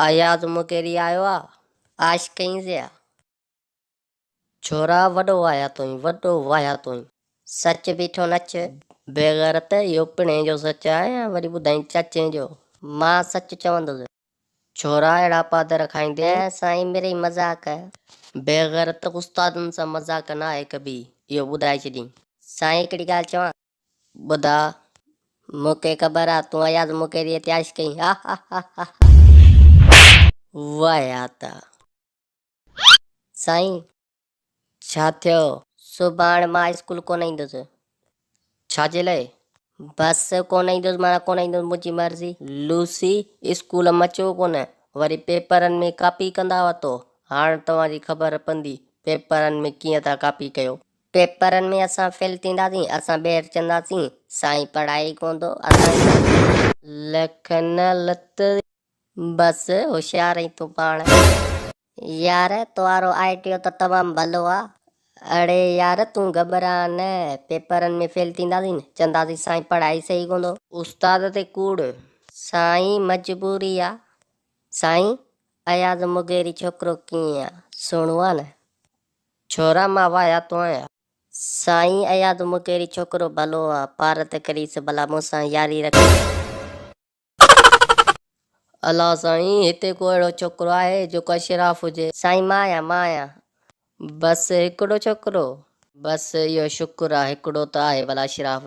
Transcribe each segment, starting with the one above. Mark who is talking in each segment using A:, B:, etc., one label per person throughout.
A: اياز مغيري آيو آ عاشقين زيا. ڇورا وڏو واهيا تون وڏو واهيا تون. سچ بيٺو نچ. بيغيرت اهو پڻهين جو سچ آ يا وري ٻڌائين چاچين جو. مان سچ چوندس. ڇورا اهڙا پادر کائيندين. نه سائين مرئي مذاق. بيغيرت استادن سان مذاق ناهي ڪبي اهو ٻڌائي ڇڏين. سائين هڪڙي ڳالهه چوان. ٻڌاء. مون کي خبر آ تون اياز مغيريء تي عاشق آهين. هاهاهاها. واهيات. سائين ڇا ٿيو؟ سڀاڻ مان اسڪول ڪونه ايندس. ڇا جي لاء؟ بس ڪونه ايندس معنيٰ ڪونه ايندس منهنجي مرضي. لوسي اسڪول م اچو ڪونه وري پيپرن ۾ ڪاپي ڪندا وتو. هاڻ توهان جي خبر پوندي پيپرن ۾ ڪيئن ٿا ڪاپي ڪيو. پيپرن ۾ اسان فيل ٿينداسين، اسان ٻيهر چونداسين، سائين پڙهائي ئي ڪونه ٿو، اسان کي لک نه لت. بس هوشيار آهين تون پاڻ. يار توهارو آئيڊيو ته تمام ڀلو آ. اڙي يار تون گهٻراء نه، پيپرن ۾ فيل ٿينداسين، چونداسين سائين پڙهائي صحيح ڪونه ٿو. استاد تي ڪوڙ. سائين مجبوري آ. سائين اياز مغيري ڇوڪرو ڪيئن آ، سهڻو آ نه؟ ڇورا مان واهيا تو آهيان. سائين اياز مغيري ڇوڪرو ڀلو آ پارت ڪريس ڀلا مون سان ياري رکي. الا سائين هتي ڪو اهڙو ڇوڪرو آهي جيڪو اشراف هجي. سائين مان آهيان مان آهيان. بس هڪڙو ڇوڪرو. بس اهو شڪر آ هڪڙو ته آهي ڀلا اشراف.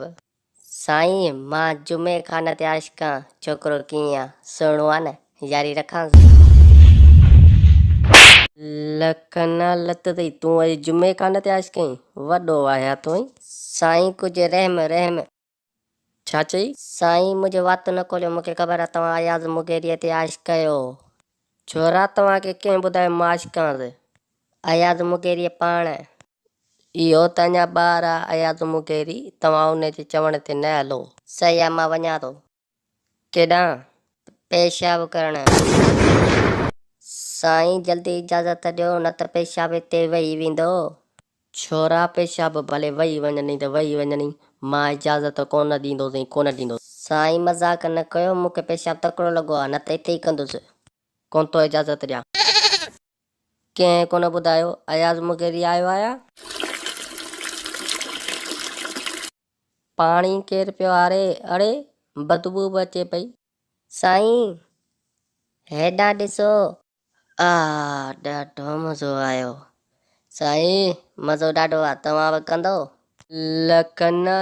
A: سائين مان جمعي خان تي عاشق آن ڇوڪرو ڪيئن آ سهڻو آ نه ياري رکانس. لک نه لت اٿئي تون اڄ جمعي خان تي عاشق آهين وڏو واهيا تون. سائين ڪجهه رحم رحم. ڇا چئي؟ سائين منهنجو وات نه کوليو مونکي خبر آ توهان اياز مغيريء تي عاشق آهيو. ڇورا توهان کي ڪنهن ٻڌايو مان عاشق آهيان؟ اياز مغيريء پاڻ. اهو ته اڃا ٻار آ اياز مغيري، توهان ان جي چوڻ تي نه هلو. صحيح آ مان وڃان ٿو. ڪيڏانهن؟ پيشاب ڪرڻ. سائين جلدي اجازت ڏيو نه ته پيشاب اتي وهي ويندو. ڇورا پيشاب ڀلي وهي وڃنئي ته وهي وڃنئي، مان اجازت ڪونه ڏيندوسين ڪونه ڏيندوس. سائين مذاق نه ڪيو مون کي پيشاب تڪڙو لڳو آ نه ته اتي ئي ڪندس. ڪونه ٿو اجازت ڏيان. ڪنهن ڪونه ٻڌايو اياز مغيري آيو آهي. پاڻي ڪير پيو هاري اڙي بدبو به اچي پئي. سائين هيڏانهن ڏسو. آه ڏاڍو مزو آيو. سائين مزو ڏاڍو آ توهان به ڪندو. لک نه.